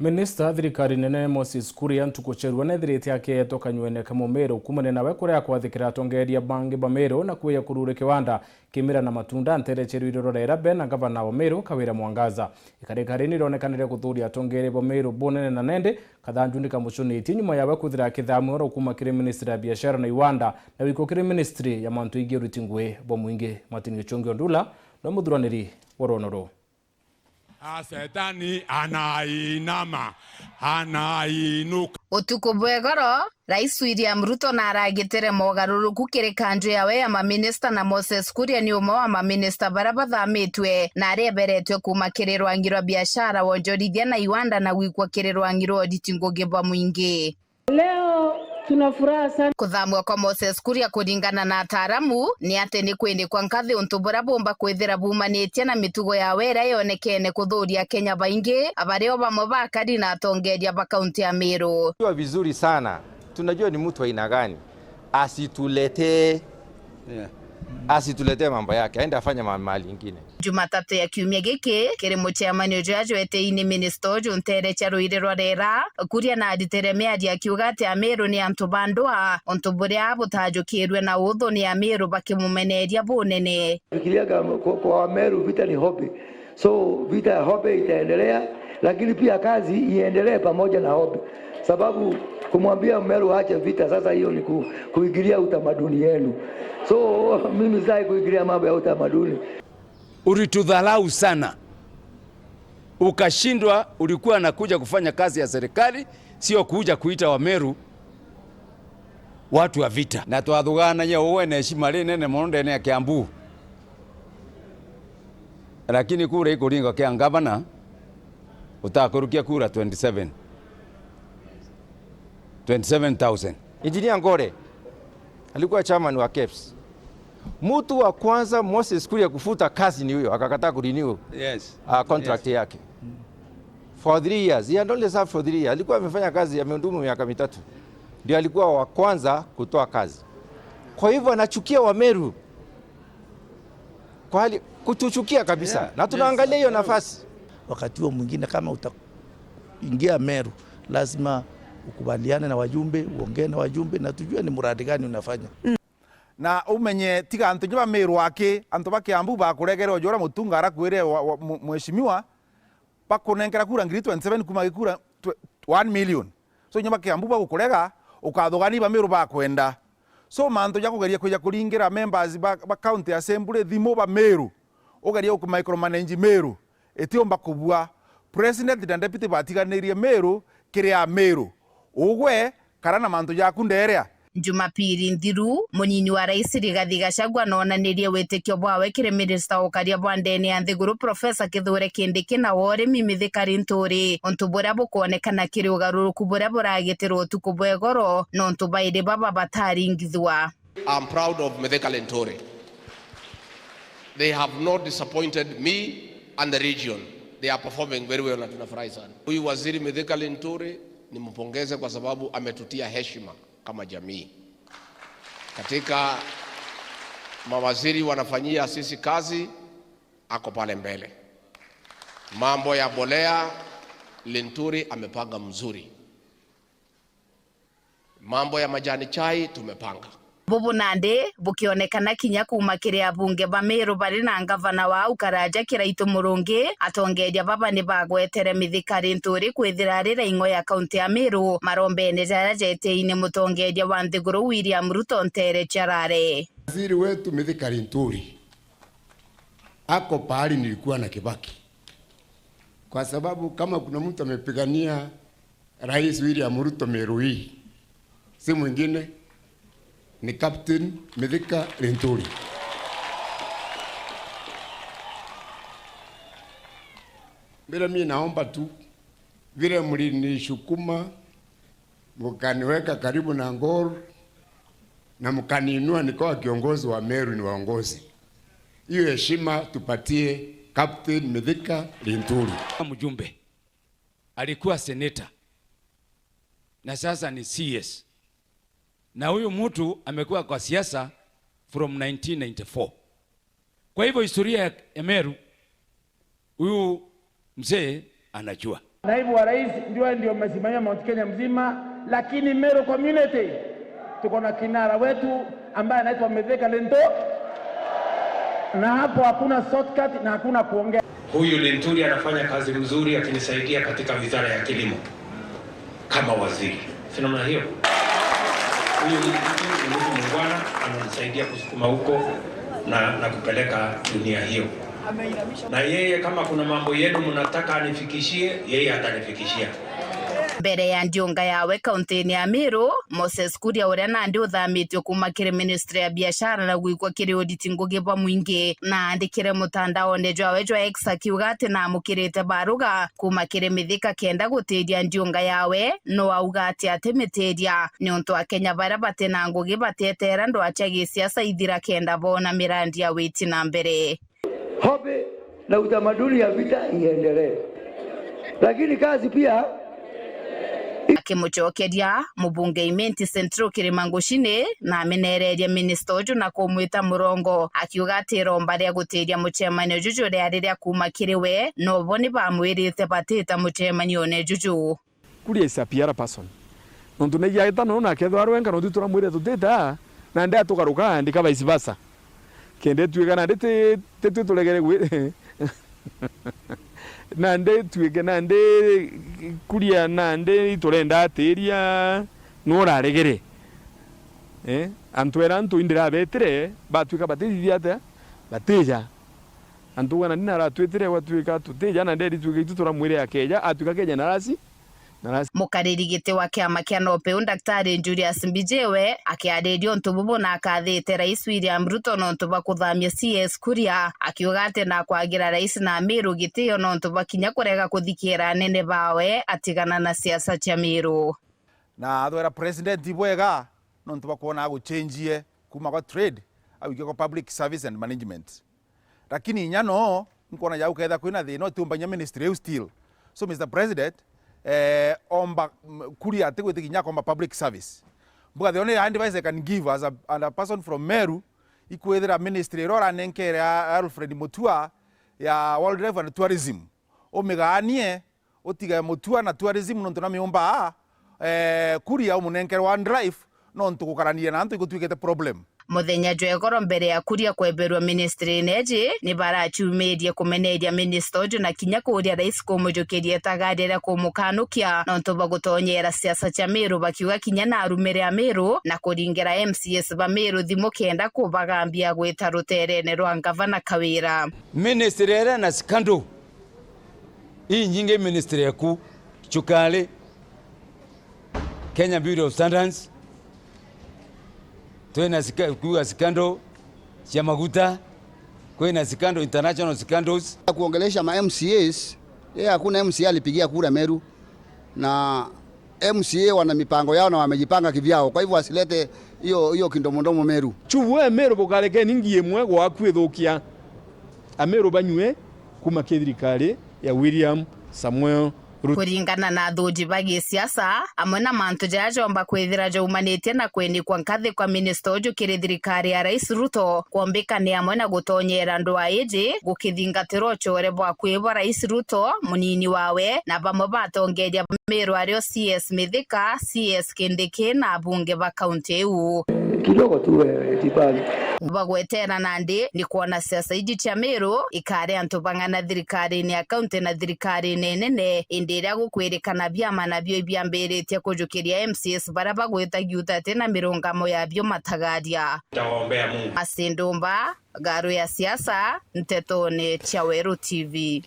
Minista thirikari nene Moses Kuria ntukucherwa nethirite akietwo kanywene kamumiru kumane nawe kuria kwathikira atongeria bangi ba Meru na kuya kurure kiwanda kimira na matunda nterecheru rorera be na gavana wa Meru Kawira Mwangaza. Ikarikari nironekanire kuthuria atongeria ba Meru bonene na nende kathanju ni kamucuniti nyuma yawe kuthira kithamu oro kuma kiri ministry ya biashara na iwanda na wiko kiri ministry ya mantu ingi uruti ngui bo mwingi Martin Gichungi Ondula no muthuraniri woronoro. Setani anainama anainuka. Utuku bwegoro Rais William Ruto na aragitire mogaruruku kiri kanju yawe ya maminista na Moses Kuria ni umwe wa maminista baria bathamitwe na aria eberetwe kuma kiri rwangi rwa biashara wonjorithia na iwanda na gwikwa kiri rwangi rwa oditi ngugi bwa mwingi. Leo tuna furaha sana. Kuthamwa kwa Moses Kuria kuringana na ataramu ni ati ni kwindikwa nkathi untu buria bumba kwithira bumanitie na mitugo ya wera yonekene kuthuria Kenya baingi abario bamwe bakari na atongeria ba kaunti ya Meru. Tunajua vizuri sana, tunajua ni mtu aina gani, asituletee asituletee mambo yake, aende afanye mali nyingine. Jumatatu ya kiumia giki kiri muchairman ucio ajwete-ini minister ucio nterecha ruire rwa rera Kuria na aritere miario akiuga ati Ameru ni antu ba ndua untu buria butajukirwe na uthu ni Ameru bakimumeneria bunene. Fikiria kwa Ameru vita ni hobi, so vita ya hobi itaendelea, lakini pia kazi iendelee pamoja na hobi, sababu kumwambia Meru aache vita sasa, hiyo ni kuingilia utamaduni yenu. So mimi sitaki kuingilia mambo ya utamaduni. Ulitudharau sana, ukashindwa. Ulikuwa nakuja kufanya kazi ya serikali, sio kuja kuita Wameru watu wa vita. Na twathuganagia uwe na heshima rinene muno ndene ya Kiambu, lakini kura ikuringa kia gavana utakurukia kura 27,000. Engineer Ngore alikuwa chairman wa KEPS. Mtu wa kwanza Moses Kuria kufuta kazi ni huyo, akakataa kurenew contract yake for 3 years. He had only served for 3 years. Alikuwa amefanya kazi, amehudumu miaka mitatu. Ndio alikuwa wa kwanza kutoa kazi. Kwa hivyo anachukia Wameru. Kwa hali kutuchukia kabisa. Na tunaangalia hiyo nafasi. Wakati huo mwingine kama utaingia Meru lazima ukubaliane na wajumbe, uongee na wajumbe na tujue ni mradi gani unafanya. Na umenye tiga antu ba Meru ake antu ba Kiambu bakuregera ojora mutunga arakwire mheshimiwa bakunengera kura ngiri 27 kuma gikura 1 million. So nyuma Kiambu bagukurega ukathugani ba Meru bakwenda. So mantu jakugeria kuja kuringira members ba county assembly thimo ba Meru ugeria ku micromanage Meru etiomba kubua president na deputy batiganirie Meru kiria Meru ugwe karana mantu jaku nderea. Jumapili nthiru munini wa rais Rigathi Gachagua nonanirie witikio bwawe kiri minista ukaria bwa ndene ya nthiguru Profesa Kithure Kindiki na worimi Mithika Linturi untu buria bukwonekana kiri ugaruruku buria buragitirwo utuku bwegoro nontu bairi baba bataringithwa. I'm proud of Mithika Linturi. They have not disappointed me and the region. They are performing very well na tunafurahi sana. Huyu waziri Mithika Linturi nimpongeze kwa sababu ametutia heshima kama jamii. Katika mawaziri wanafanyia sisi kazi, ako pale mbele. Mambo ya bolea Linturi amepanga mzuri. Mambo ya majani chai tumepanga. Bubu nande bukionekana kinya kuma kiria bunge ba Meru bari na ngavana wa Ukaraja Kiraitu Murungi atongeria baba ni bagwetere Mithika Linturi kwithira rira ingo ya kaunti ya Meru marombene jara jete-ini mutongeria wa nthiguru William Ruto ntere charare. Waziri wetu Mithika Linturi ako pahali nilikuwa na Kibaki, kwa sababu kama kuna mtu amepigania Rais William Ruto Meru hii si mwingine ni Captain Mithika Linturi. Bila mimi naomba tu vile mlinishukuma mkaniweka karibu na Ngor na mkaniinua nikawa kiongozi wa Meru ni waongozi, hiyo heshima tupatie Captain Mithika Linturi. Mjumbe alikuwa senator na sasa ni CS. Na huyu mtu amekuwa kwa siasa from 1994. Kwa hivyo historia ya Meru huyu mzee anajua. Naibu wa rais ndio amesimamia Mount Kenya mzima, lakini Meru community tuko na kinara wetu ambaye anaitwa Mithika Linturi, na hapo hakuna shortcut na hakuna kuongea. Huyu Linturi anafanya kazi mzuri akinisaidia katika wizara ya kilimo kama waziri, si namna hiyo? Huyu ni mtu muungwana, ananisaidia kusukuma huko na kupeleka dunia hiyo. Na yeye kama kuna mambo yenu mnataka anifikishie, yeye atanifikishia. Mbere ya ndiunga yawe kaunti-ini ya Meru, Moses Kuria uria nandi uthamitio kuma kiri ministry ya biashara na gwikwa kiri audit ngugi bwa mwingi na andikire mutandaoni jwawe jwa X akiuga ati naamukirite baruga kuma kiri Mithika kenda gutiria ndiunga yawe no auga ati atimitiria ni untu akenya baria batina ngugi batetera ndu acha gisiasa ithira kenda bona mirandi ya witi na mbere. Hobe na utamaduni ya vita iendelee, lakini kazi pia. Akimucokeria mubunge Imenti Central Kirimangucini na amenereria minista uju na kumwita murongo akiuga ati iromba ria gutiria mucemanio juju riari ria kuma kiri we nobo ni bamwirite batita mucemanio ne juju. Kuria isa PR person nontu neiagita no nake thwarwenka nontu turamwire tutita na ndia tugaruka andika vice versa kende tuiga na ndete tetu turegere gwi na nde tuige na nde kuria na nde iturenda atiria nuraregere antu era antu indira betire batuika batithia atia batija antu wana nina ratwitire gwatuika tutija na nde rituika itu turamwire akeja atuika keja na rasi. Mukariri giti wa kiama kia Nopeu Daktari Julius Mbijewe akiariria untu bubu na akathite Rais William Ruto nontu bwa kuthamia CS Kuria akiuga ati na kwagira rais na Meru gitio nontu bakinya kurega kuthikira anene bawe atigana na siasa cia Meru. Na athwera president ibwega nontu bakuona aguchenjie kuma kwa trade awike kwa public service and management, lakini inyano nkuona jau ketha kwina thina tumbanya ministry still. So Mr President, omba Kuria atigwitikinya komba public service mbuga the only advice I can give as a person from Meru ikwethira ministry rora nenkere Alfred Mutua ya wildlife and tourism omiganie utiga Mutua na tourism nontu na miumba Kuria umunenkere wildlife nontu gukarania na antu igutwikite problem. Muthenya jwegoro mbere ya Kuria kweberwa ministry neji ni barachumirie kumeneria minista uju na kinya kuria rais kumujukiria tagarira kumukanukia nontu bagutonyera siasa cha Meru bakiuga kinya na arumire a Meru na kuringira MCS ba Meru thimu kenda kubagambia gwita ruterene rwa ngavana Kawira. Ministry era na scandal hii nyingi ministry yaku chukale Kenya Bureau of Standards twena kuwa scandal ya maguta, kwena scandal international scandals. Kuongelesha ma MCAs, yeye hakuna MCA alipigia kura Meru, na MCA wana mipango yao na wamejipanga kivyao, kwa hivyo asilete hiyo kindomondomo Meru. Chuwe Meru bukareke ningie mwe gwa kwithukia Ameru banywe kuma kithirikari ya William Samuel Ruto. Kuringana na athuji ba gisiasa amwe na mantu jajomba kwithira jaumanitie na kwinikwa nkathi kwa minista uju kiri thirikari ya Rais Ruto kuombika ni amwe na gutonyera andu a iji gukithingatirwo uchore bwa kwibwa Rais Ruto munini wawe na bamwe batongeria Meru ario CS Mithika, CS Kindiki na abunge ba kaunti iu kidogo tu wewe tibali bagwetera nandi ni kuona siasa iji cia Meru ikare antu bang'ana thirikari-ini ya kaunti na thirikari-ini nene indi iria gukwirikana biama nabio ibiambiritie kujukiria MCS baria bagwitagia utati na mirungamo yabio matagaria. Tawaombea Mungu. Asindumba ngaru ya siasa ntetoni cia Weru TV.